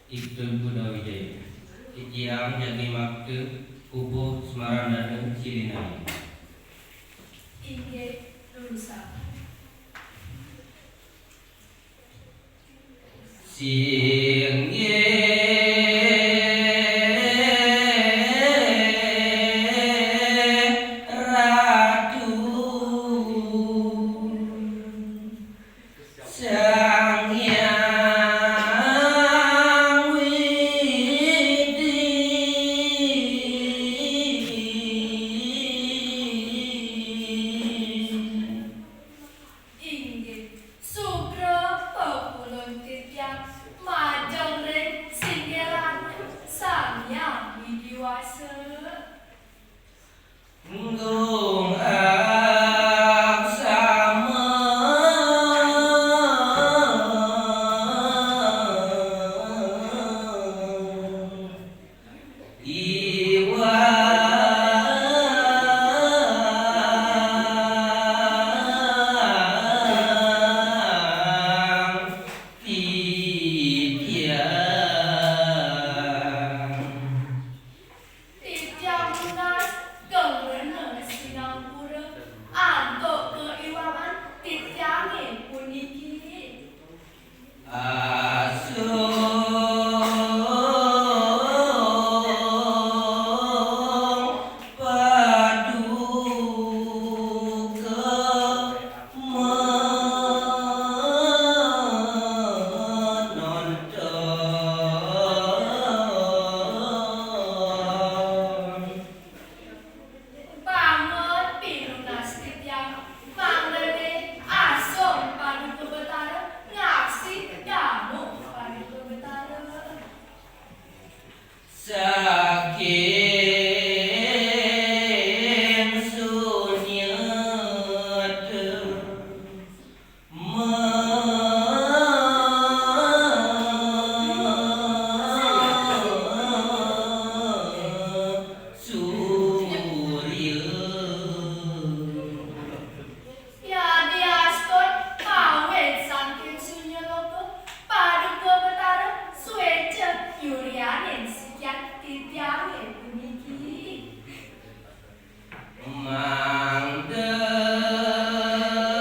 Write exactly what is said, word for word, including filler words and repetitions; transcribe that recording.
Ibtun Buda Wijaya. Titiang jagi makta pupuh Smarandana Cirinaya. Inggih, lulusan. Singgih Ratu Sang Hyang Widi. Inggih, sugra pepulun titiang majeng ring singgilan Sang Hyang Widi Wasa. Gung aksama.